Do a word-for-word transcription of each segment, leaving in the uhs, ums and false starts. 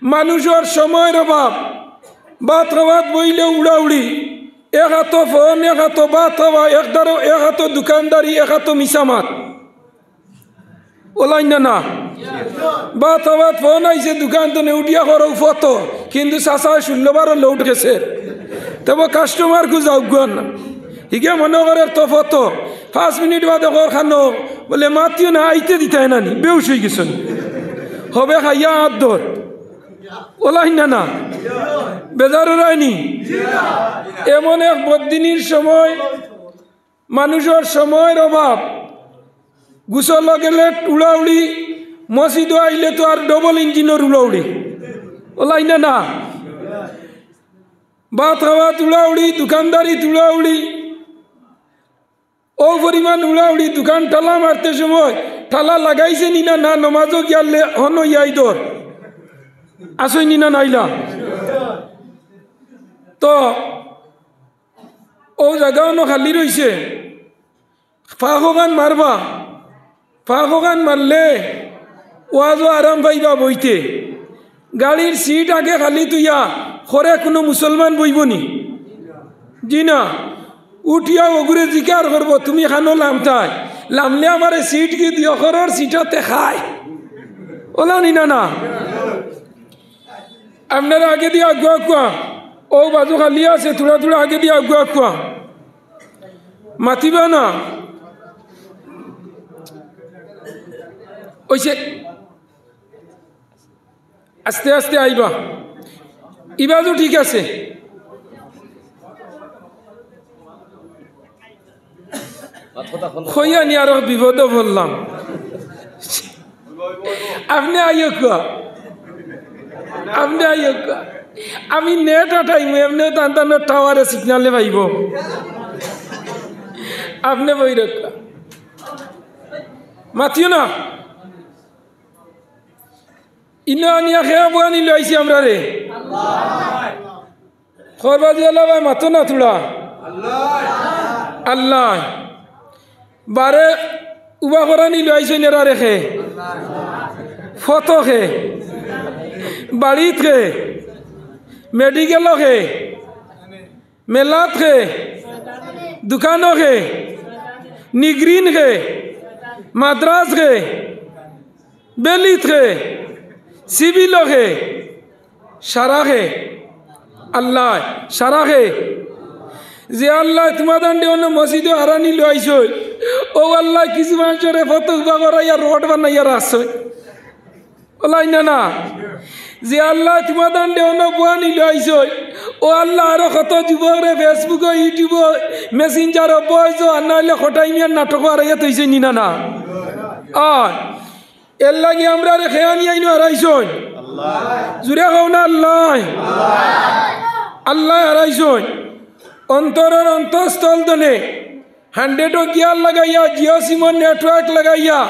মানুষর সময়র অভাব, ভাত খাওয়াত বইলে উড়াউড়ি, এক আতো ফোন, এক আতো ভাত খাওয়া, এক দারো, এক আতো দোকানদারি, এক আতো মিছা মাত। ওলাইন না না? ভাত খাওয়াত ফোন আইছে দোকান তনে, উঠিয়া করো ফটো, কিন্তু চাচায় ষোলো বারো লোড গেছে। তবে কাস্টমার কু যাউক গো না। হিগে মনো করের তো ফটো, পাঁচ মিনিট বাদে কর খানো, বলে, "মাতিও না, আইতে দিতায় না নি, বেউশ অই গেছইন।" হবে খাইয়া আত ধর। ওলাইন না না? বেজার অরায়নি? এমন এক বদিনির সময়, মানুষর সময়র অভাব, গোসল গেলে উড়াউড়ি, মসজিদো আইলে তো আর ডাবল ইঞ্জিনর উড়াউড়ি। ওলাইন না না? ভাত খাওয়াত উড়াউড়ি, দোকানদারিত উড়াউড়ি, অউ পরিমাণ উড়াউড়ি, দোকান তালা মারতে সময় তালা লাগাইছে নি না, না নমাজো গিয়ালে হনো ইয়াই দর। আছইন নি না নাইলা? তো অউ জাগা অনো খালি রইছে। ফাঁকখান মারবা, ফাঁকখান মারলে ওয়াজো আরাম পাইবা বইতে। গাড়ির সিট আগে খালি থইয়া খরে কুনু মুসলমান বইবো নি? জি না। উঠিয়া অগুরে জিকার করবো, "তুমি খানো লামতায়, লামলে আমারে সিট কি দিও, খরর সিটতে খায়।" ওলাইন না না? আপনারা আগেদি আগুয়া আগুয়া, অউ বাজু খালি আছে, থুড়া থুড়া আগেদি আগুয়া আগুয়া। মাতিবা না? অইছে, আস্তে আস্তে আইবা। ইবাজু ঠিক আছে। কইয়া নি আরো বিপদো পড়লাম। আপনে আইও কুয়া, আপনে আইও কুয়া। আমি নেট আটাইমু, এমনে তান তান টাওয়ারে সিগনালে পাইবো। আপনে বই রক্ষা, মাতিও না। ইনো আনিয়া খেয়া বুয়া নিল আইছি আমরারে। খরবাজি আল্লাহ ভাই, মাতো না থুড়া। আল্লাহ। বারে উবা করানি লইছইন এরা রেখে। ফতো খে। বাড়িত খে। মেডিকেল খে। মেলাত খে। দোকানো খে। নিগরিন খে। মাদ্রাস খে। বেলিত খে। সিভিল খে। সারা খে। আল্লাহ, সারা খে। যে আল্লাহ তোমার দান্ডে অন্য মসজিদো হারানি লইছই, ও আল্লাহ কিছু মানুষরে ফতো উবা করাইয়া রোড বানাইয়া রাখছই। ওলাই না না। যে আল্লাহ তোমার দান্ডে অন্য বুয়ানি লইছই, ও আল্লাহ আরো কত যুবকরে Facebook-ও, YouTube-ও, Messenger-ও বয়সো আর না হইলে খটাই মিয়ার নাটকও হারাইয়া তৈছে নি না না। আয়। এর লাগি আমরারে খেয়ানি আইনো হারাইছইন। জুরে কও না আল্লাহ। আল্লাহ হারাইছইন। অন্তরর অন্তঃস্থল দনে hundred-ও গিয়ার লাগাইয়া, Jio সিমর network লাগাইয়া,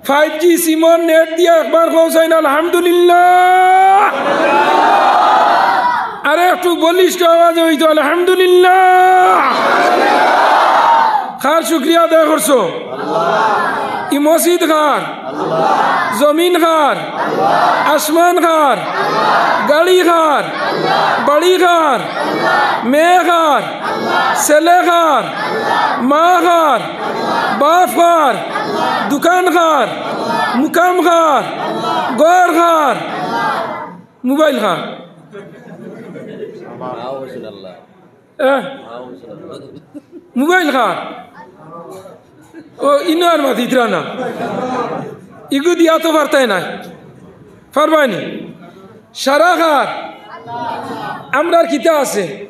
five G সিমর net দিয়া একবার কও চাইন আলহামদুলিল্লাহ। আরে একটু বলিষ্ঠ আওয়াজ অইতো আলহামদুলিল্লাহ। কার শুকরিয়া আদায় করছো? ই মসজিদ কার? জমিন কার? আসমান কার? গাড়ি কার? বাড়ি কার? মেয়ে কার? ছেলে কার? মা কার? বাপ কার? দোকান কার? মুকাম কার? ঘর কার? মোবাইল কার? এ? মোবাইল কার? ও, ইনো আর মাতিত্রা না। ইগু দিয়া তো পারতায় নায়। পারবায় নি? সারা কার? আমরার কিতা আছে?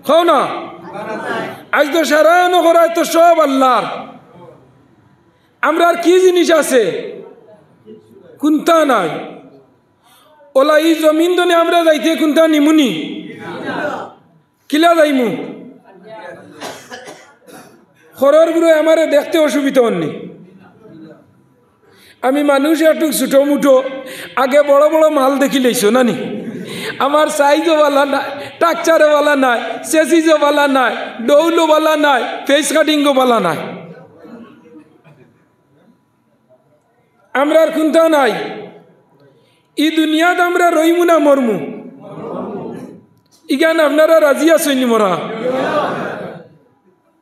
কও না। আইজ তো সারা এনো করায় তো সব আল্লাহর। আমরার কি জিনিস আছে? কুন্তা নাই। ওলা ই জমিন দনে আমরা যাইতে কুন্তা নিমুনি? কিলা যাইমু? খরর গুরু আমারে দেখতে অসুবিধা অননি। আমি মানুষ একটু ছোটো মুটো, আগে বড় বড় মাল দেখি লইছো না নি? আমার size-ও বালা নাই, structure-ও বালা নাই, chassis-ও বালা নাই, ডৌলও বালা নাই, face cutting-ও বালা নাই। আমরার কুন্তা নাই। ই দুনিয়াত আমরা রইমু না মরমু? ইখান আপনারা রাজি আছইন নি মরা?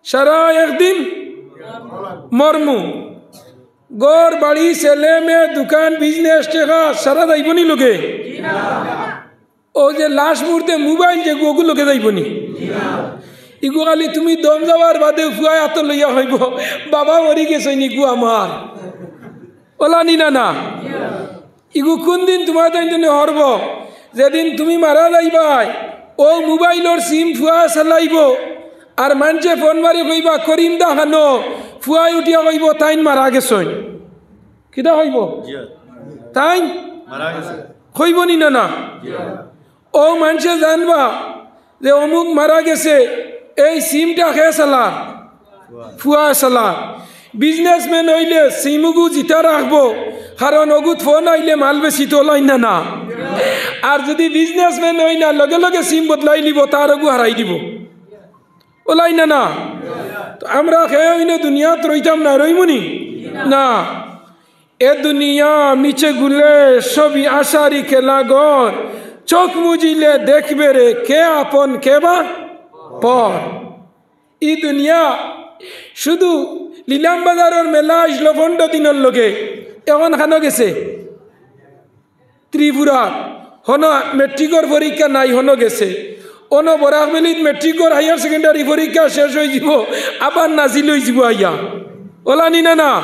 সারা একদিন মরমু। ঘর, বাড়ি, ছেলে, মেয়ে, দোকান, business, টেকা সারা যাইবো নি লগে? অউ যে লাশ মুর্দে মোবাইল যেগু, অগু লগে যাইবো নি? ইগু খালি তুমি দম যাওয়ার বাদে ফুয়ায় আতো লইয়া কইবো, "বাবা মরি গেছইন ইগু আমার।" অলা নি না না? ইগু কুনদিন তুমার তাইন জন্য হরবো? যেদিন তুমি মারা যাইবায়, অউ মোবাইলর SIM ফুয়ায় চালাইবো, আর মানষে ফোন মারি কইবা, "করিম দা হানো?" ফুয়ায় উঠিয়া কইবো, "তাইন মারা গেছইন।" কিতা কইবো? জি। তাইন মারা গেছে। কইবো নি না না? জি। অউ মানষে জানবা যে অমুক মারা গেছে, এই SIMটা কে চালার? ফুয়ায় চালার। Businessman অইলে SIMগু জিতা রাখবো, কারণ অগুত ফোন আইলে মাল বেচিতো, অলাইন না না? আর যুদি businessman অয় না, লগে লগে SIM বদলাই লিবো, তার অগু হারাই দিবো, অলাইন না না? তো আমরা কেউ ইনো দুনিয়াত রইতাম না, রইমু নি? না। এ দুনিয়া মিছে গুলে সবই আশারি খেলাঘর, চোখ মুজিলে দেখবে রে কে আপন কে বা পর। ই দুনিয়া শুধু নিলাম বাজারর মেলা আইছলো পনরো দিনর লগে, অখন কানো গেছে? ত্রিপুরা, হনো মেট্রিকর পরীক্ষা নাই, হনো গেছে। অনো বরাকভ্যালিত মেট্রিকর higher secondary পরীক্ষা শেষ অইযিবো, আবার নাজিল অইযিবো আইয়া। অলা নি না না?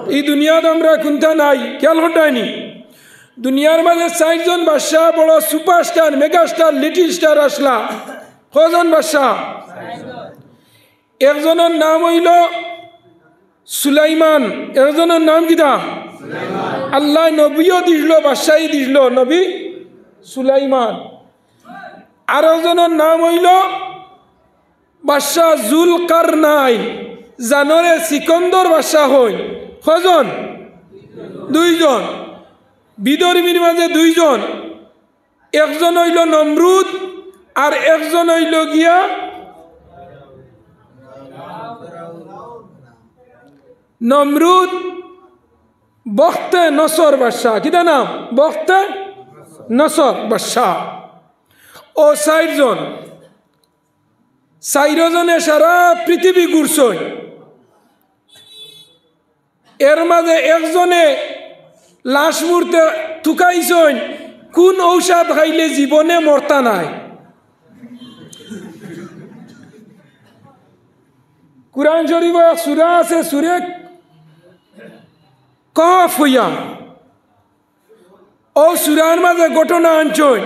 ই দুনিয়াত আমরা কুন্তা নাই, খেয়াল কররায় নি? দুনিয়ার মাঝে চাইরজন বাদশা, বড় superstar, megastar, little star আছলা। কয়জন বাদশা? একজনর নাম অইলো সুলাইমান। একজনর নাম কিতা? আল্লায় নবীও দিছলো, বাদশাই দিছলো, নবী সুলাইমান। আরকজনর নাম অইলো বাদশা জুলকারনাইন, যানরে সিকন্দর বাদশা কইন। কয়জন? দুইজন। বিধর্মীর মাঝে দুইজন। একজন অইলো নমরুদ, আর একজন অইলো গিয়া নমরুদ বখতে নসর বাদশা। কিতা নাম? বখতে নসর বাদশা। অউ চাইরজন, চাইরজনে সারা পৃথিবী ঘুরছইন। এর মাঝে একজনে লাশ মুর্দে তুকাইছইন, কুন ঔষধ খাইলে জীবনে মরতা নায়। কুরআন শরীফো এক সূরা আছে, সূরা কহফ অইয়া। অউ সূরার মাঝে ঘটনা আনছইন।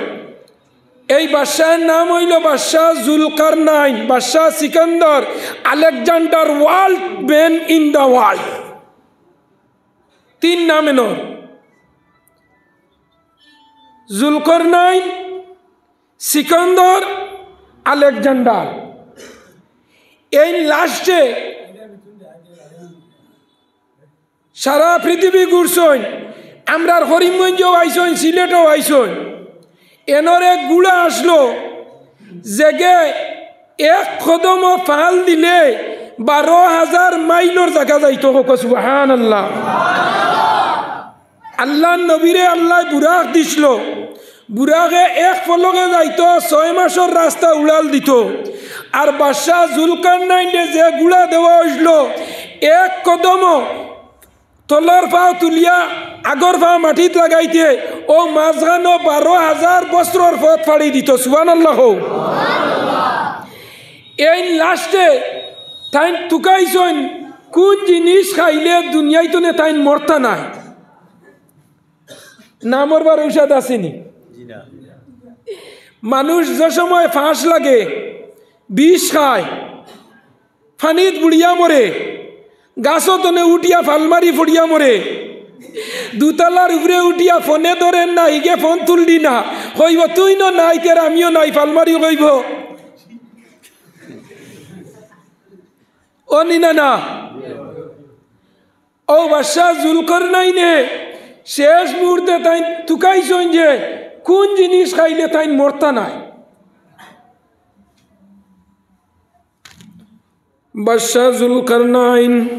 এই বাদশার নাম অইলো বাদশা জুলকারনাইন, বাদশা Sikandar, Alexander, world man in the world। তিন নাম এনর। জুলকারনাইন, সিকান্দার, আলেকজান্ডার। এইন লাস্টে সারা পৃথিবী ঘুরছইন, আমরার করিমগঞ্জও আইছইন, সিলেটও আইছইন। এনর এক গুড়া আছলো, যেগে এক কদমও ফাল দিলে বারো হাজার মাইলর জাগা যাইতো। কউক্কা সুবহানাল্লাহ। আল্লার নবীরে আল্লায় বুরাক দিছলো, বুরাকে এক পলকে যাইতো, ছয় মাসর রাস্তা উড়াল দিতো। আর বাদশা জুলকারনাইনরে যে গুড়া দেওয়া অইছলো, এক কদমও তলর পাও তুলিয়া আগর পাও মাটিত লাগাইতে, অউ মাঝখানো বারো হাজার বছরর পথ ফাড়ি দিতো। সুবহানাল্লাহ কও। এইন লাস্টে তাইন তুকাইছইন, কুন জিনিস খাইলে দুনিয়াইত নে তাইন মরতা নায়। না মরবার ঔষধ আছে নি? জি না। মানুষ যে সময় ফাঁস লাগে, বিষ খায়, পানিত বুড়িয়া মরে, গাছো তনে উঠিয়া ফাল মারি পড়িয়া মরে, দুতলার উপরে উঠিয়া ফোনে ধরের না, হিগে ফোন তুললি না, কইবো, "তুই ন নাই, তের আমিও নাই", ফাল মারি কইবো। অ নি না না? অউ বাদশা জুলকারনাইনে শেষ মুহূর্তে তাইন তুকাইছইন যে কুন জিনিস খাইলে তাইন মরতা নায়। বাদশা জুলকারনাইন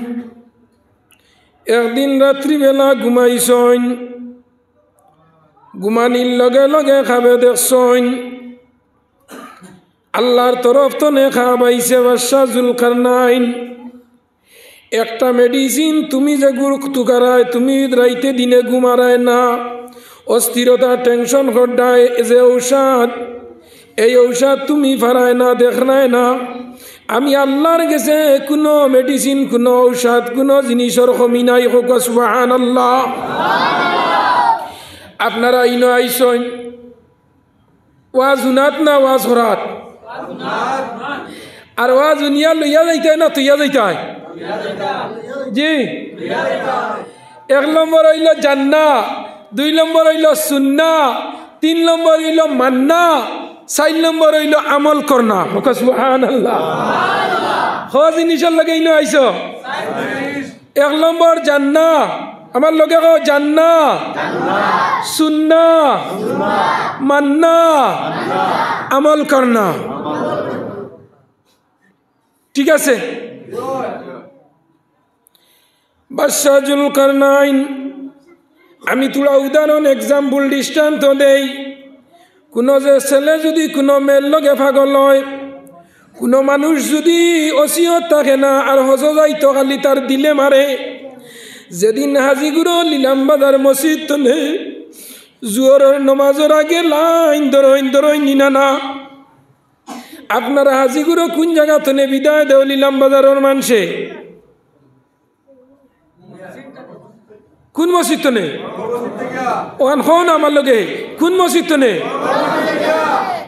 একদিন রাত্রিবেলা ঘুমাইছইন, ঘুমানির লগে লগে খাবে দেখছইন, আল্লাহর তরফ তনে খাব আইছে বাদশা জুলকারনাইন। একটা মেডিসিন তুমি যে গুরুক তুকারায়, তুমি রাইতে দিনে ঘুমারায় না, অস্থিরতা, টেনশন কররায়, যে ঔষধ, এই ঔষধ তুমি পারায় না, দেখরায় না। আমি আল্লাহর গেছে কুনু মেডিসিন, কুনু ঔষধ, কুনু জিনিসর কমি নাই। কউক্কা সুবহানাল্লাহ। আপনারা ইনো আইছইন, ওয়াজ হুনাত না ওয়াজ করাত? আর ওয়াজ হুনিয়া লইয়া যাইতায় না থইয়া যাইতায়? জি। এক নম্বর অইলো জাননা, দুই নম্বর অইলো শুননা, তিন নম্বর অইলো মাননা, চাইর নম্বর অইলো আমল করনা। কউক্কা সুবহানাল্লাহ। ক জিনিসর লগে ইনো আইছো? এক নম্বর জাননা, আমার লগে কও, জাননা, শুননা, মাননা, আমল করনা। ঠিক আছে? বাদশা জুলকারনাইন, আমি থুড়া উদাহরণ, এক্সাম্পল, দৃষ্টান্ত দেই। কুনু যে ছেলে যুদি কুনু মেয়ের লগে পাগল অয়, কুনু মানুষ যুদি ওসিয়ত থাকে না আর হজো যাইতো খালি তার দিলে মারে, যেদিন হাজিগুরু লিলাম বাজার মসজিদ তনে জুহরর নমাজর আগে লাইন ধরইন, ধরইন নি না না। আপনারা হাজিগুরু কুন জাগা তনে বিদায় দেও লিলাম বাজারর মানষে? কুন মসজিদ তনে? অখান কও না আমার লগে, কুন মসজিদ তনে?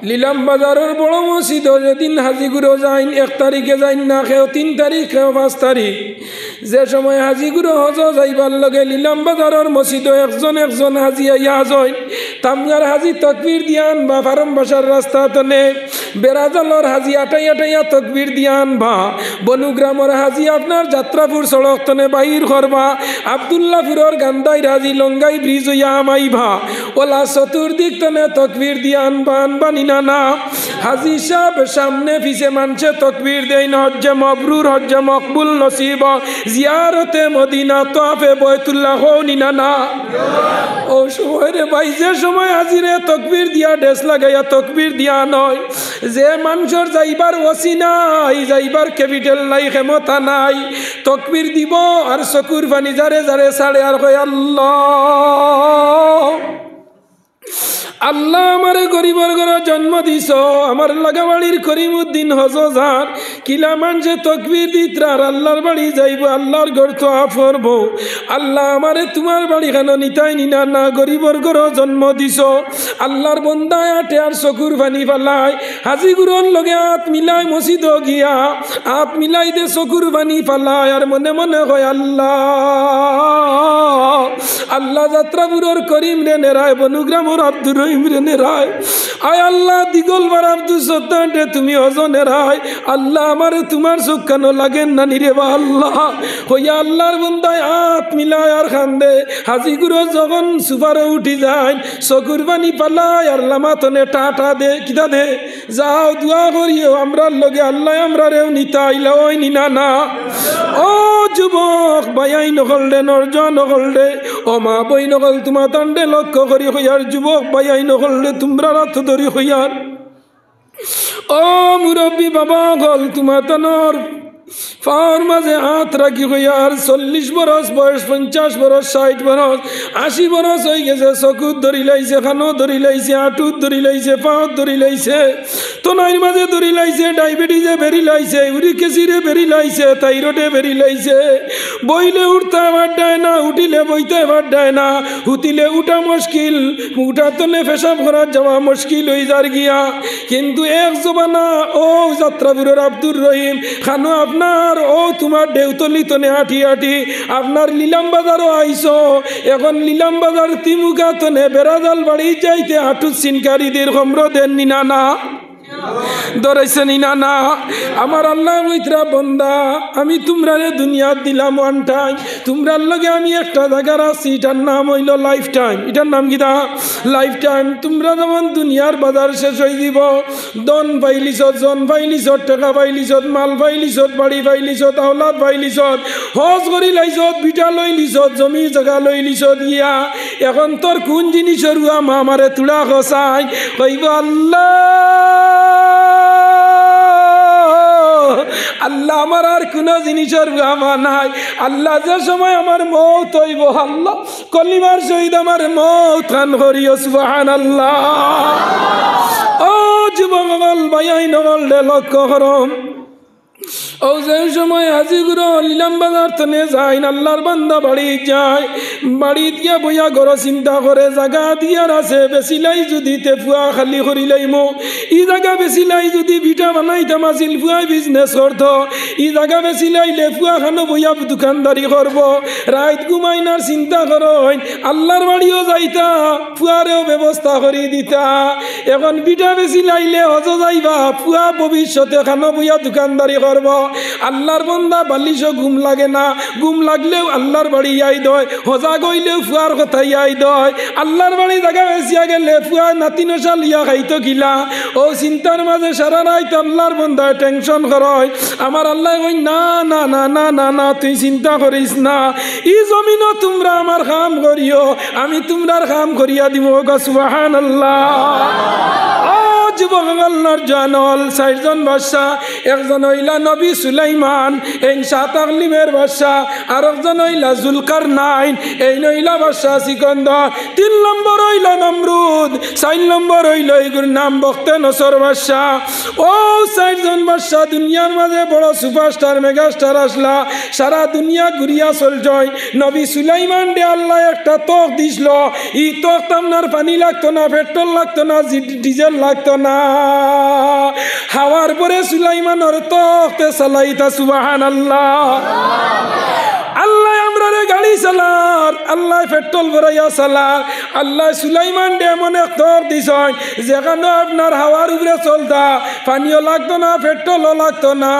লিলাম বাজারর বড় মসজিদ। যেদিন হাজিগুরু যাইন, এক তারিখে যাইন না, কেউ তিন তারিখ, কেউ পাঁচ তারিখ, যে সময় হাজিগুরু হজো যাইবার লগে লিলাম বাজারর মসজিদো একজন একজন হাজি আইয়া হাজইন। তামগার হাজি তকবির দিয়া আনবা ফার্ম বাসার রাস্তা তনে, বেড়াজালর হাজি আটাই আটাইয়া তকবির দিয়া আনবা, বনুগ্রামর হাজি আপনার যাত্রাপুর সড়ক তনে বাইর করবা, আব্দুল্লাপুরর গান্দাইর হাজি লঙ্গাই ব্রিজ অইয়া হামাইবা। অলা চতুর্দিক তনে তকবির দিয়া আনবা, আনবা নি না না। হাজি সাব সামনে পিছে মানষে তকবির দেইন, হজ্জে মবরুর, হজ্জে মকবুল নসিব, জিয়ারতে মদিনা, তোয়াফে বয়তুল্লাহ, কও নি না না। অউ সময় রে ভাই, যে সময় হাজিরে তকবির দিয়া, ডেস লাগাইয়া তকবির দিয়া আনইন, যে মানষর যাইবার ওসি নাই, যাইবার ক্যাপিটাল নাই, ক্ষমতা নাই, তকবির দিবো আর চকুর পানি জারে জারে ছাড়ে আর কয়, "আল্লাহ।" আল্লাহ, আমারে গরিবর ঘরো জন্ম দিছো, আমার লাগাবাড়ির করিমউদ্দিন হজো যার, কিলা মানষে তকবির দিতরা আর আল্লাহর বাড়ি যাইবো, আল্লাহর ঘর তোয়াফ করবো। আল্লাহ, আমারে তুমার বাড়ি খানো নিতায় নি না, না গরিবর ঘরো জন্ম দিছো। আল্লাহর বন্দায় আটে আর চকুর পানি ফালায়, হাজিগুরর লগে আত মিলায় মসজিদো গিয়া, আত মিলাই দে চকুর পানি ফালায় আর মনে মনে কয়, "আল্লাহ।" আল্লাহ যাত্রাপুরর করিমরে নেরায়, বনুগ্রামর আব্দুর রহিমরে নেরায়। আয় আল্লাহ, দিগলবার আব্দুস সত্তাররে তুমি হজো নেরায়। আল্লাহ, আমারে তুমার চউখ খানো লাগের না নি রে বা আল্লাহ। কইয়া আল্লাহর বন্দায় আত মিলায় আর কান্দে। হাজিগুরর যখন সুফারো উঠি যাইন, চকুর পানি ফালায় আর লামাতনে টাটা দে, কিতা দে? যাও, দোয়া করিও আমরার লগে, আল্লায় আমরারেও নিতা আইলা অয় নি না না। ও যুবক ভাইয়াইন অকলরে, নওজোয়ান অকলরে, ও মা বইন অকল, তুমাতানরে লক্ষ্য করি কইয়ার, যুবক ভাইয়াইন অকলরে, তুমরার আত ধরি কইয়ার, ও মুরব্বি বাবা অকল, তুমাতানর পাওর মাঝে আত রাখি কইয়ার, চল্লিশ বরস বয়স, পঞ্চাশ বরস, ষাইট বরস, আশি বরস অইগেছে, চকুত ধরি লাইছে, কানো ধরি লাইছে, আটুত ধরি লাইছে, পাওত ধরি লাইছে, তনাইর মাঝে ধরি লাইছে, ডায়াবেটিসে বেড়ি লাইছে, ইউরিক অ্যাসিডে বেড়ি লাইছে, থাইরয়েডে বেড়ি লাইছে, বইলে উঠতায় পাররায় না, উঠিলে বইতায় পাররায় না, হুতিলে উঠা মুশকিল, উঠার তনে পেশাব করাত যাওয়া মুশকিল অই যার গিয়া। কিন্তু এক জমানা অউ যাত্রাপুরর আব্দুর রহিম, কানো আপনার অউ তুমার দেউতলি তনে আটি আটি আপনার লিলাম বাজারো আইছো, এখন লিলাম বাজার তিমুকা তনে বেড়াজাল বাড়ি যাইতে আটুত সিনকারি দের, কমরো দের নি না না। ধরাইছে নি না? না। আমার আল্লায় কইতরা, "বন্দা, আমি তুমরারে দুনিয়াত দিলাম one time, তুমরার লগে আমি একটা জাগা রাখছি, ইটার নাম অইলো life time।" ইটার নাম কিতা? Life time। তুমরা যেমন দুনিয়ার বাজার শেষ অইযিবো, ধন পাইলিছত, জন পাইলিছত, টেকা পাইলিছত, মাল পাইলিছত, বাড়ি পাইলিছত, আওলাদ পাইলিছত, হজ করিলাইছত, ভিটা লইলিছত, জমি জাগা লইলিছত গিয়া, এখন তোর কুন জিনিসর অভাব আমারে তুড়া কছাইন? কইবো, "আল্লাহ, আল্লাহ, আমার আর কুনু জিনিসর অভাব নাই।" আল্লাহ, যে সময় আমার মউত অইবো, আল্লাহ, কলিমার সহিত আমার মউত খান করিও, সুবহানাল্লাহ। ও যুবক অকল, ভাইয়াইন অকল রে, লক্ষ্য করো। অউ যে সময় হাজিগুরু ইলাম বাজার তনে যাইন, আল্লার বান্দা বাড়িত যায়, বাড়িত গিয়া বইয়া ঘরো চিন্তা করে, জাগা দিয়ার আছে, বেচিলাই যুদি তে পুয়া খালি করিলাইমু, ই জাগা বেচিলাই যুদি ভিটা বানাইতাম আছিল, পুয়ায় business করতো, ই জাগা বেচিলাইলে পুয়া খানো বইয়া দোকানদারি করবো। রাইত ঘুমাইন আর চিন্তা করইন, আল্লার বাড়িও যাইতা, পুয়ারেও ব্যবস্থা করি দিতা। এখন ভিটা বেচিলাইলে হজো যাইবা, পুয়া ভবিষ্যতে খানো বইয়া দোকানদারি করবো। আল্লার বন্দা বালিশো ঘুম লাগে না, ঘুম লাগলেও আল্লার বাড়ি ইয়াদ অয়, হজাগ অইলেও পুয়ার কথা ইয়াদ অয়। আল্লার বাড়ি জাগা বেচিয়া গেলে পুয়া নাতি নশা লইয়া খাইতো কিলা? অউ চিন্তার মাঝে সারা রাইত আল্লার বন্দায় tension করইন। আমার আল্লায় কইন, "না, না, না, তুই চিন্তা করিস না, ই জমিনো তুমরা আমার কাম করিও, আমি তুমরার কাম করিয়া দিমু।" কউক্কা সুবহানাল্লাহ। ও যুবক অকল, নওজোয়ান অকল, চাইরজন বাদশা, একজন অইলা নবী সুলাইমান, এইন সাত আকলিমর বাদশা, আরকজন অইলা জুলকারনাইন, এইন অইলা বাদশা সিকন্দর, তিন নম্বর অইলা নমরুদ, চাইর নম্বর অইলো ইগুর নাম বখতে নসর বাদশা। অউ চাইরজন বাদশা দুনিয়ার মাঝে বড় superstar, megastar আছলা, সারা দুনিয়া ঘুরিয়া চলছইন। নবী সুলাইমানরে আল্লায় একটা তখ দিছলো, ই তখত আপনার পানি লাগতো না, petrol লাগতো না, জি-, diesel লাগতো না। হাওয়ার উপরে সুলাইমানর তখতে চালাইতা, সুবহানাল্লাহ। আল্লায় আমরারে গাড়ি চালার, আল্লায় petrol ভরাইয়া চালার, আল্লায় সুলাইমানরে এমন এক তখ দিছইন, যেখানো আপনার হাওয়ার উপরে চলতা, পানিও লাগতো না, petrol-ও লাগতো না।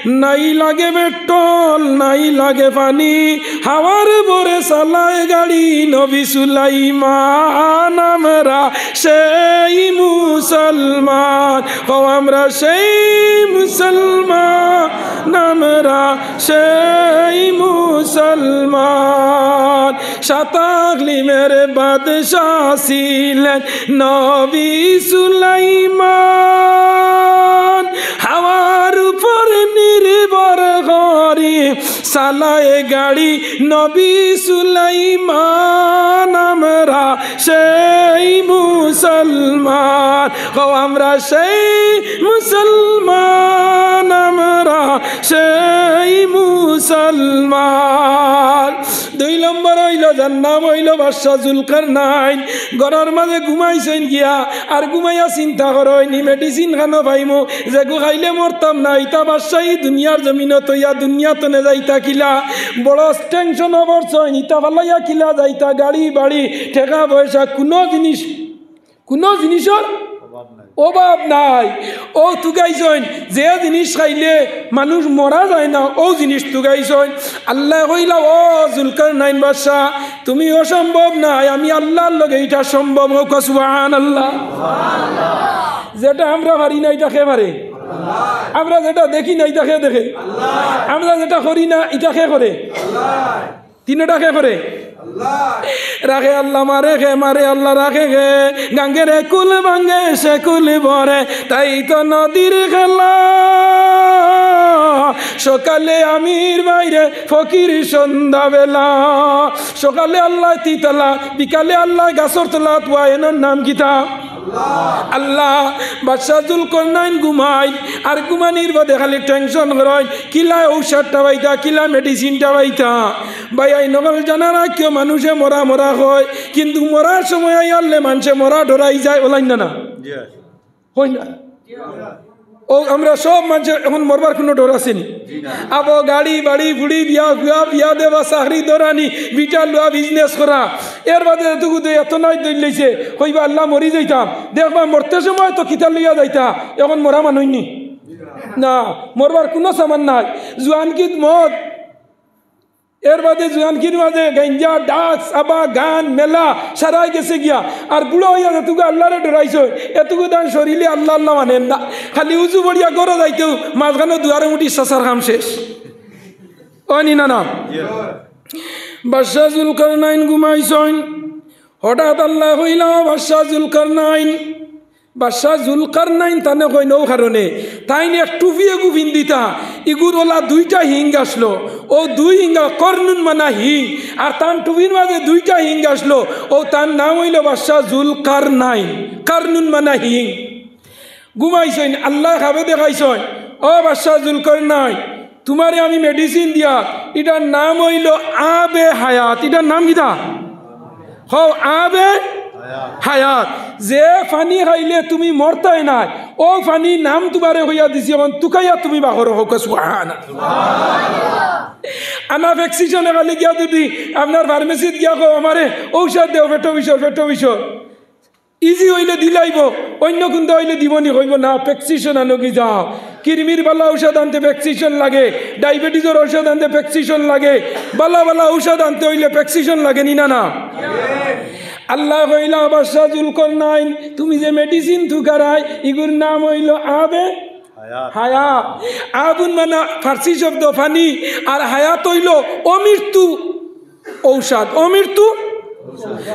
নাই লাগে petrol, নাই লাগে পানি, হাওয়ার উপরে চালায় গাড়ি নবী সুলাইমান। আমরা সেই মুসলমান, কও আমরা সেই মুসলমান, আমরা সেই মুসলমান। সাত আকলিমর বাদশা ছিলেন নবী সুলাইমান, হাওয়ার উপর নির্ভর করি চালায় গাড়ি নবী সুলাইমান। আমরা সেই মুসলমান, কও আমরা সেই মুসলমান, আমরা সেই মুসলমান। দুই নম্বর অইলো, যার নাম অইলো বাদশা জুলকারনাইন। ঘরর মাঝে ঘুমাইছইন গিয়া, আর ঘুমাইয়া চিন্তা করইন, ই medicine খানো পাইমু, যেগু খাইলে মরতাম না, ইতা বাদশাই দুনিয়ার জমিনো থইয়া দুনিয়া তনে যাইতা কিলা? বড় tension-ও পড়ছইন, ইতা ফালাইয়া কিলা যাইতা? গাড়ি, বাড়ি, টেকা, পয়সা, কুনু জিনিস, কুনু জিনিসর অভাব নাই। অউ তুগাইছইন, যে জিনিস খাইলে মানুষ মরা যায় না, অউ জিনিস তুগাইছইন। আল্লায় কইলা, "ও জুলকারনাইন বাদশা, তুমি অসম্ভব নায়, আমি আল্লার লগে ইটা সম্ভব।" কউক্কা সুবহানাল্লাহ। যেটা আমরা পারি না, ইটা কে পারে? আমরা যেটা দেখি না, ইটা কে দেখে? আমরা যেটা করি না, ইটা কে করে? তিনোটা কে করে? রাখে আল্লাহ, মারে কে? মারে আল্লাহ, রাখে কে? গাঙ্গের একুল ভাঙ্গে সেকুল ভরে, তাই তো নদীর খেলা। সকালে আমির বাইরে, ফকির সন্ধ্যাবেলা। সকালে আল্লায় তিতালা, বিকালে আল্লায় গাছর তলাত, ওয়া এনর নাম কিতা? আল্লাহ। বাদশা জুলকারনাইন ঘুমাইন, আর ঘুমানির বাদে খালি tension করইন, কিলা ঔষধটা পাইতা, কিলা medicine-টা পাইতা। ভাইয়াইন অকল, জানা রাখিও, মানুষে মরা মরা কয়, কিন্তু মরার সময় আইয়ারলে মানষে মরা ডরাই যায়, অলাইন না না? কইন না? ও, আমরা সব মানষর এখন মরবার কুনু ডর আছে নি? আবো গাড়ি, বাড়ি, ফুড়ি, বিয়া, ফুয়া, বিয়া দেওয়া, চাকরি ধরানি, ভিটা লওয়া, business করা, এর বাদে এতগু দে-, এত নাই দইল লইছে, কইবা, "আল্লাহ, মরি যাইতাম।" দেখবা, মরতে সময় তো কিতা লইয়া যাইতা, এখন মরা মানুষ নি? না, মরবার কুনু সামান নাই। জুয়ানকিত মদ, এর বাদে জুয়ানকির মাঝে গাঞ্জা, drugs, আবা, গান, মেলা, সারাই গেছে গিয়া। আর বুড়া অইয়া যেটুকু আল্লাহরে ডরাইছে, এটুকু তান শরীরে আল্লাহ আল্লাহ মানের না। খালি উজু পড়িয়া ঘরো যাইতেউ মাঝখানো দুয়ারে মুটি চাচার কাম শেষ। অয় নি না, না? বাদশা জুলকারনাইন ঘুমাইছইন। হঠাৎ আল্লায় কইলা, "ও বাদশা জুলকারনাইন।" বাদশা জুলকারনাইন তানে কইন অউ কারণে, তাইন এক টুপি এগু পিন্দিতা, ইগুর অলা দুইটা হিং আছলো, অউ দুই হিং, করনুন মানা হিং, আর তান টুপির মাঝে দুইটা হিং আছলো, অউ তান নাম অইলো বাদশা জুলকারনাইন, করনুন মানা হিং। ঘুমাইছইন, আল্লায় খাবে দেখাইছইন, "ও বাদশা জুলকারনাইন, তুমারে আমি medicine দিয়া, ইটার নাম অইলো আবে হায়াত।" ইটার নাম কিতা? কও, আবে হায়াত। যে পানি খাইলে তুমি মরতায় নায়, অউ পানির নাম তুমারে কইয়া দিছি, অখন তুকাইয়া তুমি বাকরো, কউক্কা সুবহানাল্লাহ। আনা প্রেসক্রিপশনে খালি গিয়া যদি আপনার ফার্মেসিত গিয়া কও, "আমারে ঔষধ দেও, পেটো বিষর, পেটো বিষর।" Easy অইলে দিলাইবো, অইন্য কুনতা অইলে দিবো নি, কইবো, "না, প্রেসক্রিপশন আনোগি যাও।" কিরমির বালা ঔষধ আনতে প্রেসক্রিপশন লাগে, ডায়াবেটিসর ঔষধ আনতে প্রেসক্রিপশন লাগে, বালা বালা ঔষধ আনতে অইলে প্রেসক্রিপশন লাগে নি না, না? আল্লায় কইলা, "বাদশা জুলকারনাইন, তুমি যে medicine তুকারায়, ইগুর নাম অইলো আবে হায়াত।" আবুন মানা ফার্সি শব্দ পানি, আর হায়াত অইলো অমৃত্যু। ঔষধ, অমৃত্যু।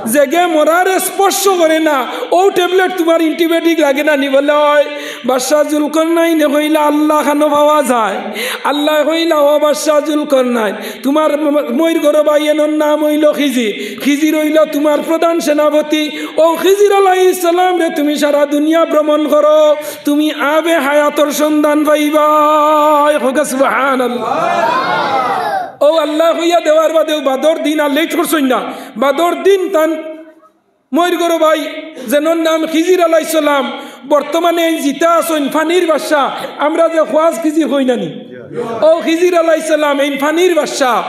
যেগে মরারে স্পর্শ করে না, অউ ট্যাবলেট তুমার antibiotic লাগে না নি? বলে, "অয়।" বাদশা জুলকারনাইনে কইলা, "আল্লাহ, কানো পাওয়া যায়?" আল্লায় কইলা, "ও বাদশা জুলকারনাইন, তুমার ম-, মইর ঘরো ভাই, এনর নাম অইলো খিজির। খিজির অইলো তুমার প্রধান সেনাপতি। অউ খিজির আলাইহিস সালামরে তুমি সারা দুনিয়া ভ্রমণ করো, তুমি আবে হায়াতর সন্ধান পাইবায়।" কউক্কা সুবহানাল্লাহ। অউ আল্লায় কইয়া দেওয়ার বাদেউ বাদর দিন আর late করছইন না। বাদর দিন তান মইর ঘরো ভাই, যেনর নাম খিজির আলাইহিস সালাম, বর্তমানে এইন জিতা আছইন, পানির বাদশা, আমরা যে খোয়াজ খিজির কই না নি, অউ খিজির আলাইহিস সালাম, এইন পানির বাদশা।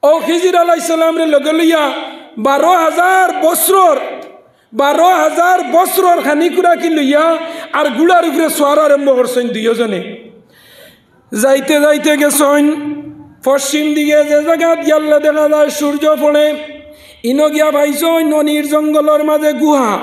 অউ খিজির আলাইহিস সালামরে লগে লইয়া বারো হাজার বছরর, বারো হাজার বছরর খানি কুরাকি লইয়া আর ঘুড়ার উপরে সোয়ার আরম্ভ করছইন দুইওজনে। যাইতে যাইতে গেছইন পশ্চিম দিকে, যে জাগাত গেলে দেখা যায় সূর্য পড়ে। ইনো গিয়া পাইছইন অনির জঙ্গলর মাঝে গুহা,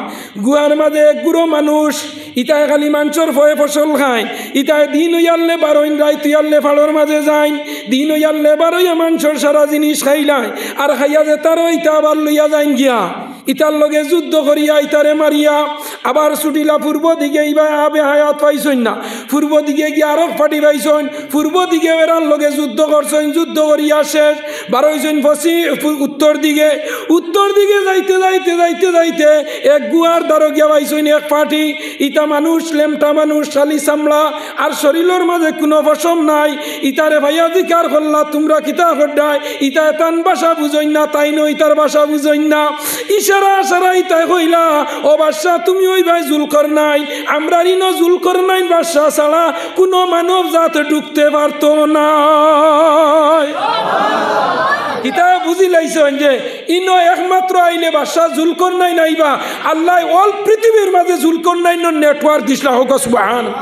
গুহার মাঝে এক গুরু মানুষ, ইতায় খালি মানষর ফয়ে ফসল খাইন। ইতায় দিন অইয়ারলে বারইন, রাইত অইয়ারলে ফাড়র মাঝে যাইন, দিন অইয়ারলে বারইয়া মানষর সারা জিনিস খাইলাইন, আর খাইয়া যেতা রয় ইতা আবার লইয়া যাইন গিয়া। ইতার লগে যুদ্ধ করিয়া, ইতারে মারিয়া, আবার ছুটিলা পূর্ব দিকে, ইবায় আবে হায়াত পাইছইন না। পূর্ব দিকে গিয়া আরক পার্টি পাইছইন, পূর্ব দিকে এরার লগে যুদ্ধ করছইন, যুদ্ধ করিয়া শেষ, বারইছইন পশ্চিম, উত্তর দিকে। উত্তর দিকে যাইতে যাইতে যাইতে যাইতে এক গুহার দ্বারো গিয়া পাইছইন এক পার্টি। ইতা মানুষ, লেমটা মানুষ, খালি চামড়া, আর শরীলর মাঝে কুনু পশম নাই। ইতারে পাইয়া জিকার করলা, "তুমরা কিতা কররায়?" ইতায় তান ভাষা বুঝইন না, তাইনও ইতার ভাষা বুঝইন না। ইশারা আশারা ইতায় কইলা, "ও বাদশা, তুমি অইবায় জুলকারনাইন, আমরার ইনো জুলকারনাইন বাদশা ছাড়া কুনু মানব জাত ঢুকতে পারতো নায়।" ইতায় বুঝিলাইছইন যে ইনো একমাত্র আইলে বাদশা জুলকারনাইন আইবা। আল্লায় all পৃথিবীর মাঝে জুলকারনাইনর network দিছলা, কউক্কা সুবহান।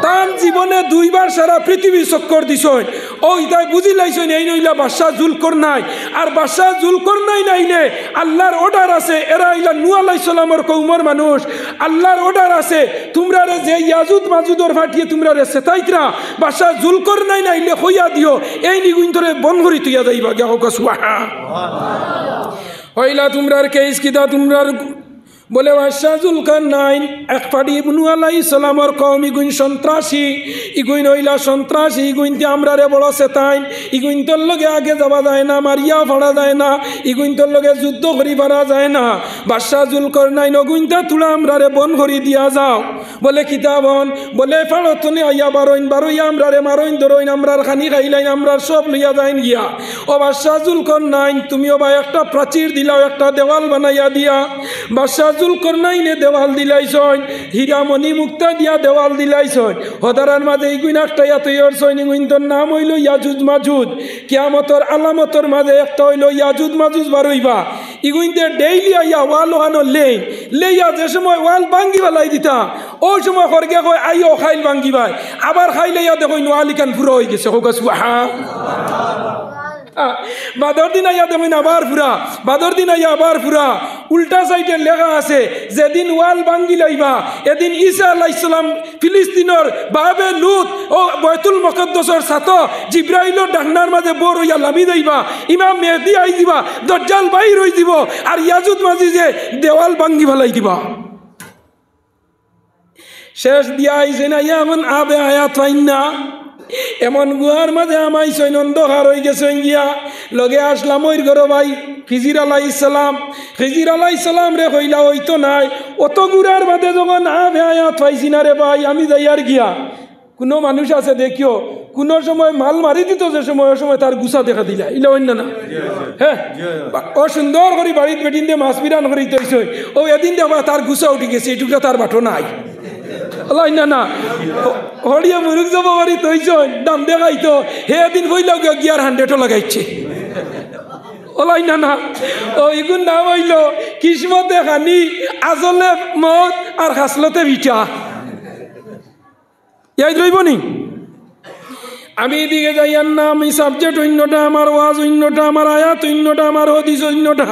তান জীবনে দুইবার সারা পৃথিবী চক্কর দিছইন। অউ ইতায় বুঝিলাইছইন, এইন অইলা বাদশা জুলকারনাইন। আর বাদশা জুলকারনাইন আইলে আল্লার order আছে, এরা আইলা নূহ আলাইহিস সালামর কওমর মানুষ। আল্লার order আছে, তুমরারে যে ইয়াজুজ মাজুজর পার্টিয়ে তুমরারে সেতাইতরা, বাদশা জুলকারনাইন আইলে কইয়া দিও, এইন ইগুইন্তরে বন্ধ করি থইয়া যাইবা গিয়া, কউক্কা সুবহান। অইলা তুমরার case কিতা? তুমরার বলে, বাদশা জুলকারনাইন, এক পার্টি নূহ আলাইহিস সালামর কওম, ইগুইন সন্ত্রাসী, ইগুইন অইলা সন্ত্রাসী, ইগুইন্তে আমরারে বড় সেতাইন, ইগুইন্তর লগে আগে যাওয়া যায় না, মারিয়া ফাড়া যায় না, ইগুইন্তর লগে যুদ্ধ করি পারা যায় না। বাদশা জুলকারনাইন, অগুইন্তা থুড়া আমরারে বন্ধ করি দিয়া যাও। বলে, কিতা বন্ধ? বলে, ফাড়র তনে আইয়া বারইন, বারইয়া আমরারে মারইন, ধরইন, আমরার খানি খাইলাইন, আমরার সব লইয়া যাইন গিয়া। ও বাদশা জুলকারনাইন, তুমিও বা একটা প্রাচীর দিলাও, একটা দেওয়াল বানাইয়া দিয়া। বাদশা জুলকরনাইনে দেওয়াল দিলাইছইন, হীরা মণি মুক্তা দিয়া দেওয়াল দিলাইছইন। হদারার মাঝে ইগুইন আটকাইয়া থইছইন, ইগুইনতর নাম অইলো ইয়াজুজ মাজুজ। কিয়ামতর আলামতর মাঝে একটা অইলো ইয়াজুজ মাজুজ বারইবা। ইগুইনতে ডেইলি আইয়া ওয়াল ওখানো লেইন, লেইয়া যে সময় ওয়াল ভাঙ্গি ফালাই দিতা, অউ সময় খরগে কয়, "আইও, খাইল ভাঙ্গিবায়।" আবার খাইল আইয়া দেখইন ওয়াল ইখান ফুরা অইগেছে। কউক্কা সুবহান। আ, বাদর দিন আইয়া দেখইন আবার ফুরা, বাদর দিন আইয়া আবার ফুরা। উল্টা সাইডে লেখা আছে, যেদিন ওয়াল ভাঙ্গি লাইবা, এদিন ঈসা আলাইহিস সালাম ফিলিস্তিনর বাবে লুত অউ বায়তুল মুকাদ্দাসর ছাতো জিব্রাইলর ডাকনার মাঝে বর অইয়া লামি যাইবা, ইমাম মেহেদি আইযিবা, দজ্জাল বাইর অইযিবো, আর ইয়াজুজ মাজুজে দেওয়াল ভাঙ্গি ফালাই দিবা। শেষ দিয়া আইছইন, আইয়া অখন আবে হায়াত পাইন না। এমন গুহার মাঝে হামাইছইন, অন্ধকার অইগেছইন গিয়া। লগে আছলা অউর ঘরো ভাই খিজির আলাইহিস সালাম। খিজির আলাইহিস সালামরে কইলা, "অইতো নায়, অত গুহার মাঝে যখন আবে হায়াত পাইছি না রে ভাই, আমি যাইয়ার গিয়া।" কুনু মানুষ আছে দেখিও, কুনু সময় মাল মারি দিতো যে সময়, অউ সময় তার গুছা দেখা দিলা, ইলা অইন না না? হে, অউ সুন্দর করি বাড়িত বেটিন্তে মাছ বিরান করি থইছইন, অউ এদিন দেখবা তার গুছা উঠি গেছে, ইটুকরা তার বাটো নাই। অলা অইন না না? হড়িয়ে মুরুগ জবো করি থইছইন, দাম দেখাইতো, হে এদিন কইলা গিয়া গিয়ার হান্ড্রেডও লাগাইছে। অলা অইন না না? অউ ইগুর নাম অইলো কিসমতে খানি, আজলে মউত আর খাসলতে ভিটা। ইয়াদ রইবো নি? আমি ইদিকে যাইয়ার না, আমি সাবজেক্ট অইন্যটা, আমার ওয়াজ অইন্যটা, আমার আয়াত অইন্যটা, আমার হাদিস অইন্যটা।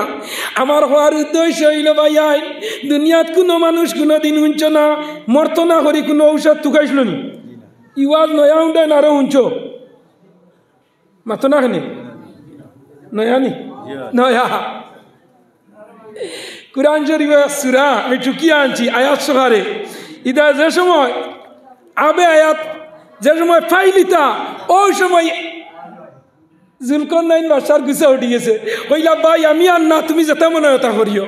আমার কওয়ার উদ্দেশ্য অইলো ভাইয়াইন, দুনিয়াত কুনু মানুষ কুনুদিন হুনছো না, মরতো না করি কুনু ঔষধ তুকাইছলো নি? ই ওয়াজ নয়া হুনছো না আরো হুনছো? মাতো না কেনে? নয়া নি? নয়া। কুরআন শরীফর এক সূরা, আমি টুকিয়া আনছি, আয়াত সহকারে। ইতা যে সময় আবে হায়াত, যে সময় পাইলিতা, অউ সময় জুলকরনাইন বাদশার গুছা উঠি গেছে। কইলা, "ভাই, আমি আর না, তুমি যেতা মনে অয় অতা করিও।"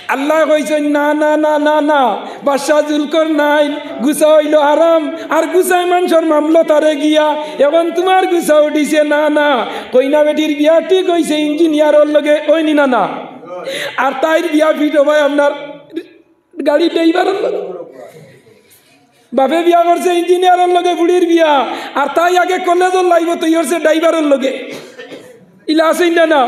আল্লায় কইছইন, "না, না, না, না, না, বাদশা জুলকরনাইন, গুছা অইলো হারাম, আর গুছায় মানষর মামলা তারে গিয়া, অখন তুমার গুছা উঠিছে।" না, না, কইনা বেটির বিয়া ঠিক অইছে ইঞ্জিনিয়ারর লগে, অইনি না না? আর তাইর বিয়া fit অইবো আপনার গাড়ির ড্রাইভারর লগে। বাপে বিয়া করছে ইঞ্জিনিয়ারর লগে ফুড়ির বিয়া, আর তাই আগে কলেজর লাইফো তৈরি করছে ড্রাইভারর লগে। ইলা আছে না না?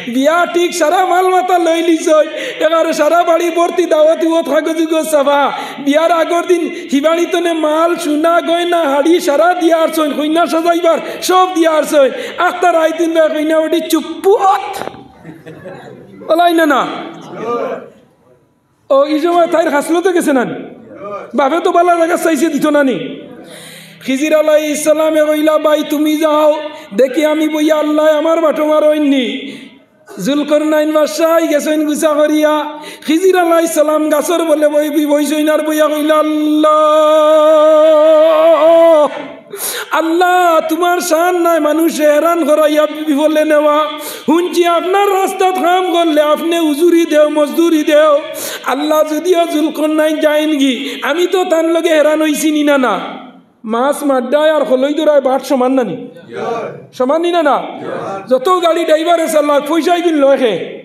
বিয়া ঠিক সারা মাল মাতা লইলিছইন, এবারে সারা বাড়ি ভর্তি দাওয়াতি ওত কাগজ উগজ ছাপা। বিয়ার আগর দিন হিবাড়ি তনে মাল, সোনা, গয়না, হাড়ি সারা দিয়া আরছইন, কইনা সাজাইবার সব দিয়া আরছইন। আখতা রাইত দিন ভাই কইনা বেটি চুপ্পুত। অলা অইন না না? অউ, ই সময় তাইর খাসলতে গেছে না নি? বাপে তো বালা জাগা চাইছে, দিতো না নি? খিজির আলাইহিস সালামে কইলা, "ভাই, তুমি যাও, দেখি আমি বইয়া আল্লায় আমার বাটো মারইন নি।" জুলকরনাইন বাদশা আইগেছইন গুছা করিয়া। খিজির আলাইহিস সালাম গাছর বলে বই-, বই-, বইছইন আর বইয়া কইলা, "আল্লাহ, আল্লাহ, তুমার শান নাই মানুষরে হেরান করাইয়া বিফলে নেওয়া। হুনছি আপনার রাস্তাত কাম করলে আপনে উজুরি দেও, মজদুরি দেও। আল্লাহ, যুদিও জুলকরনাইন যাইনগি, আমি তো তান লগে হেরান অইছি নি না না?" মাছ মাড্ডায় আর খলই ধরায় বাট সমান না নি? সমান নি না না? যত গাড়ি ড্রাইভারে চালাক, পয়সা ইগুন লয় কে?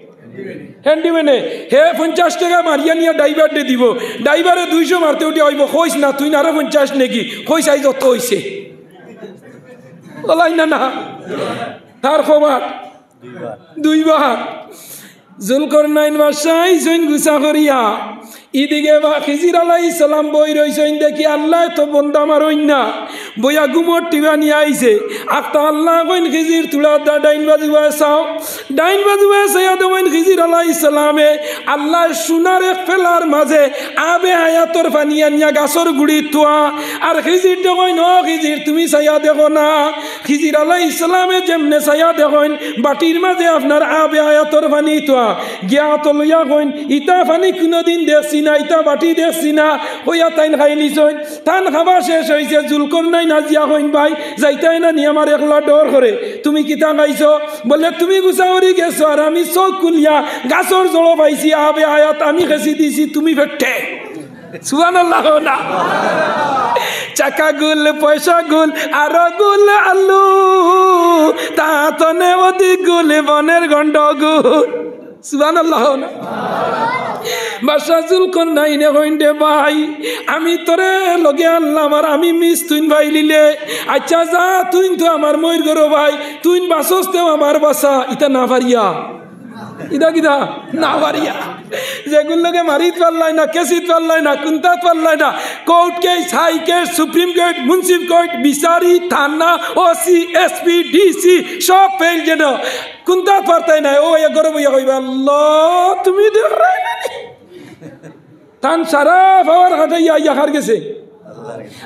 হ্যান্ডিম্যানে। হে পঞ্চাশ টেকা মারিয়া নিয়া ড্রাইভাররে দিবো। ড্রাইভারে দুইশো মারতে উঠিয়া কইবো, "কইছ না, তুইন আরো পঞ্চাশ নেগি?" কইছ, "আইজ অত অইছে।" অলা অইন না না? তার খবর দুইবার। জুলকরনাইন বাদশা আইছইন গুছা করিয়া। ইদিকে বা-, খিজির আলাইহিস সালাম বই রইছইন, দেখি আল্লায় তো বন্দা মারইন না। বইয়া ঘুমর টিবা নিয়া আইছে। আখতা আল্লায় কইন, "খিজির, তুড়া দা-, ডাইন বাজুয়ে চাও।" ডাইন বাজুয়ে চাইয়া দেখইন খিজির আলাইহিস সালামে আল্লায় সোনার এক ফেলার মাঝে আবে হায়াতর পানি আনিয়া গাছর গুড়িত থুয়া। আর খিজিররে কইন, "ও খিজির, তুমি চাইয়া দেখো না।" খিজির আলাইহিস সালামে যেমনে চাইয়া দেখইন, বাটির মাঝে আপনার আবে হায়াতর পানি থুয়া। গিয়া আতো লইয়া কইন, "ইতা পানি কুনুদিন দেখছি না, ইতা বাটি দেখছি না।" কইয়া তাইন খাইলিছইন। তান খাওয়া শেষ অইছে, জুলকরনাইন হাজিয়া কইন, "ভাই, যাইতায় না নি, আমার একলা ডর করে। তুমি কিতা খাইছো?" বলে, "তুমি গুছা করি গেছো, আর আমি চউখ খুলিয়া গাছর জড়ো পাইছি, আবে হায়াত আমি খেছি দিছি, তুমি ফেটে।" সুবহানাল্লাহ না? চাকা গুল, পয়সা গুল, আরো গুল আলু, তা তনে অধিক গুল, বনের গন্ডগুল। সুবহানাল্লাহ না? আশা জুলকরনাইনে কইন, "রে ভাই, আমি তোরে লগে আনলাম, আর আমি মিস তুইন পাইলিলে। আচ্ছা যা, তুইন তো আমার মইর ঘরো ভাই, তুইন বাঁচস তেও আমার বাঁচা।" ইতা না পারিয়া, ইতা কিতা না পারিয়া, যেগুর লগে মারিত পারলায় না, কেসিত পারলায় না, কুন্তাত পারলায় না, court case, high case, supreme court, মুন্সিফ কোর্ট, বিচারি, থানা, ওসি, এসপি, ডিসি, সব ফেইল যেন। কুন্তাত পারতায় না, ও এক ঘরো বইয়া কইবা, "আল্লাহ, তুমি দেখরায় না নি?" তান সারা পাওয়ার খাটাইয়া আইয়া কার গেছে?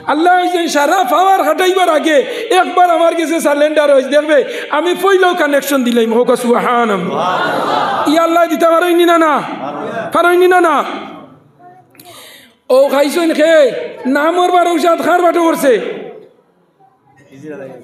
আল্লাহ। অইছে সারা পাওয়ার খাটাইবার আগে একবার আমার গেছে সারেন্ডার অইছে, দেখবে আমি পয়লাউ কানেকশন দিলাইমু। কউক্কা সুবহানাল্লাহ। ই আল্লায় দিতা পারইন নি না, না? পারইন নি না, না? অউ খাইছইন কে? নামর বারো উসাদ কার বাটো করছে?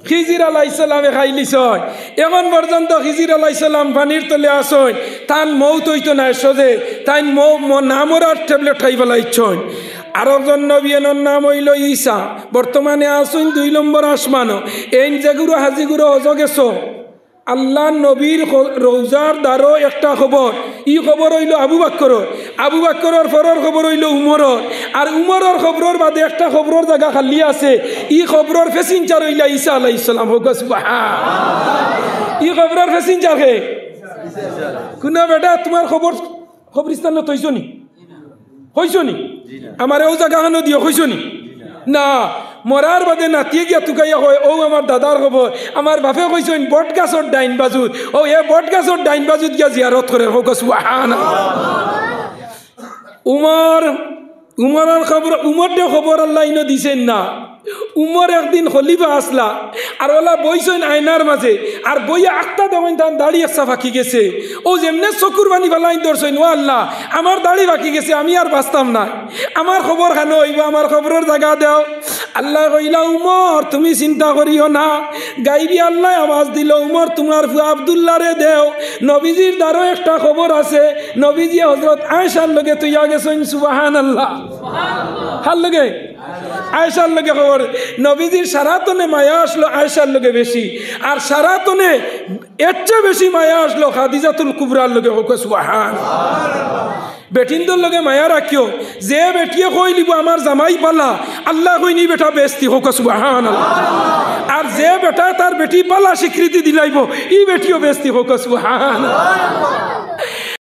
খিজির আলাইহিস সালামে খাইলিছইন। এখন পর্যন্ত খিজির আলাইহিস সালাম পানির তলে আছইন। তান মউত অইতো নায় সহজে, তাইন মৌ-, ম-, না মরার ট্যাবলেট খাই ফালাইছইন। আরকজন নবী, এনর নাম অইলো ঈসা, বর্তমানে আছইন দুই নম্বর আসমানো। এইন যেগুরো হাজিগুরো হজো গেছো, আল্লার নবীর খ-, রওজার দ্বারো একটা কবর, ই কবর অইলো আবু বকরর, আবু বকরর পরর কবর অইলো উমরর, আর উমরর কবরর বাদে একটা কবরর জাগা খালি আছে, ই কবরর প্যাসেঞ্জার অইলা ঈসা আলাইহিস সালাম। কউক্কা সুবহান। ই কবরর প্যাসেঞ্জার কে? কুনু বেটা তুমার কবর কবরস্থানো থইছো নি? কইছো নি? আমারে অউ জাগাখানো দিও, কইছো নি? না, মরার বাদে নাতিয়ে গিয়া তুকাইয়া কয়, "অউ আমার দাদার কবর, আমার বাপে কইছইন বট গাছর ডাইন বাজুত।" অউ এ বট গাছর ডাইন বাজুত গিয়া জিয়ারত করে, কউক্কা সুবহানাল্লাহ। উমর, উমরর কবর, উমররে কবর আল্লায় ইনো দিছইন না। উমর একদিন খলিফা আছলা, আর অলা বইছইন আয়নার মাঝে, আর বইয়া আখতা দেখইন তান দাড়ি একছা ফাকি গেছে। অউ যেমনে চকুর পানি ফালাইন ধরছইন, "ও আল্লাহ, আমার দাড়ি ফাকি গেছে, আমি আর বাঁচতাম নায়, আমার কবর খানো অইবো, আমার কবরর জাগা দেও।" আল্লায় কইলা, "উমর, তুমি চিন্তা করিও না।" গাইবি আল্লায় আওয়াজ দিলো, "উমর, তুমার পুয়া আব্দুল্লাহরে দেও, নবীজির দ্বারো একটা কবর আছে, নবীজিয়ে হজরত আয়েশার লগে থইয়া গেছইন।" সুবহানাল্লাহ। কার লগে? আয়েশার লগে কবর। নবীজির সারাতনে মায়া আছলো আয়েশার লগে বেশি, আর সারাতনে এর চেয়ে বেশি মায়া আছলো খাদিজাতুল কুবরার লগে। কউক্কা সুবহান। বেটিন্তর লগে মায়া রাখিও। যে বেটিয়ে কইলিবো, "আমার জামাই বালা", আল্লায় কইন, "ই বেটা বেহেস্তি।" কউক্কা সুবহানাল্লাহ। আর যে বেটায় তার বেটি বালা স্বীকৃতি দিলাইবো, ই বেটিও বেহেস্তি। কউক্কা সুবহানাল্লাহ।